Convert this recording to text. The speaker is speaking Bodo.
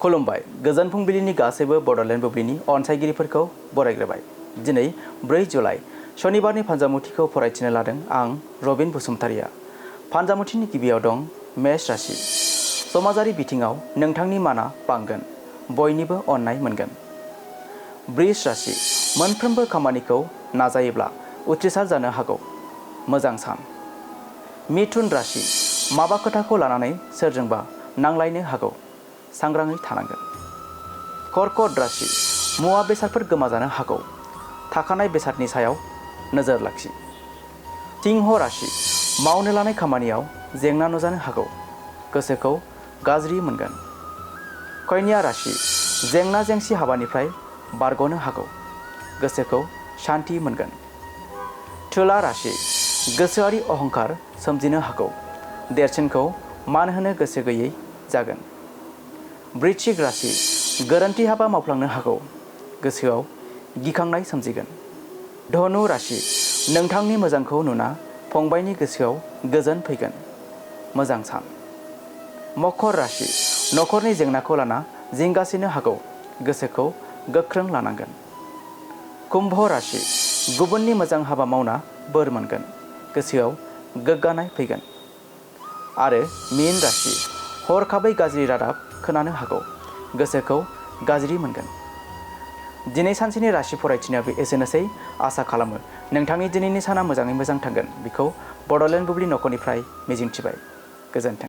खुलुमबाय गोजोन फुंबिलिनि गासैबो बड'लेण्ड बुब्लिनि अनसायगिरिफोरखौ बरायग्रोबाय। दिनै 4 जुलाइ शनिबारनि फानजामुथिखौ फरायथिनो लादों आं रबिन बसुमतारिया। फानजामुथिनि गिबियाव दं मेष राशि। समाजारि बिथिङाव नोंथांनि माना बांगोन, बयनिबो अननाय मोनगोन। वृष राशि। मोनफ्रोमबो खामानिखौ नाजायोब्ला उथ्रिसार जानो हागौ, मोजां सान। मिथुन राशि। माबा खोथाखौ लानानै सोरजोंबा नांलायनो हागौ, सांग्राङै थानांगोन। कर्कट राशि। मुवा बेसादफोर गोमाजानो हागौ, थाखानाय बेसादनि सायाव नोजोर लाखि। सिंह राशि। मावनो लानाय खामानियाव जेंना नुजानो हागौ, गोसोखौ गाज्रि मोनगोन। कन्या राशि। जेंना जेंसि हाबानिफ्राय बारग'नो हागौ, गोसोखौ शान्ति मोनगोन। तुला राशि। गोसोआरि अहंकार सोमजिनो हागौ, देरसिनखौ मान होनो गोसो गैयै जागोन। वृश्चिक राशि। गोरोन्थि हाबा मावफ्लांनो हागौ, गोसोआव गिखांनाय सोमजिगोन। धनु राशि। नोंथांनि मोजांखौ नुना फंबायनि गोसोआव गोजोन फैगोन, मोजां सान। मकर राशि। नखरनि जेंनाखौ लाना जिंगासिनो हागौ, गोसोखौ गोख्रों लानांगोन। कुम्भ राशि। गुबुननि मोजां हाबा मावना बोर मोनगोन, गोसोआव गोग्गानाय फैगोन। आरो मीन राशि। हरखाबै गाज्रि रादाब खोनानो हागौ, गोसोखौ गाज्रि मोनगोन। दिनै सानसेनि राशि फरायथिनायाव एसेनोसै। आसा खालामो नोंथांनि दिनैनि साना मोजाङै मोजां थांगोन। बेखौ बड'लेण्ड बुब्लि नखरनिफ्राय मिजिंथिबाय। गोजोन्थों।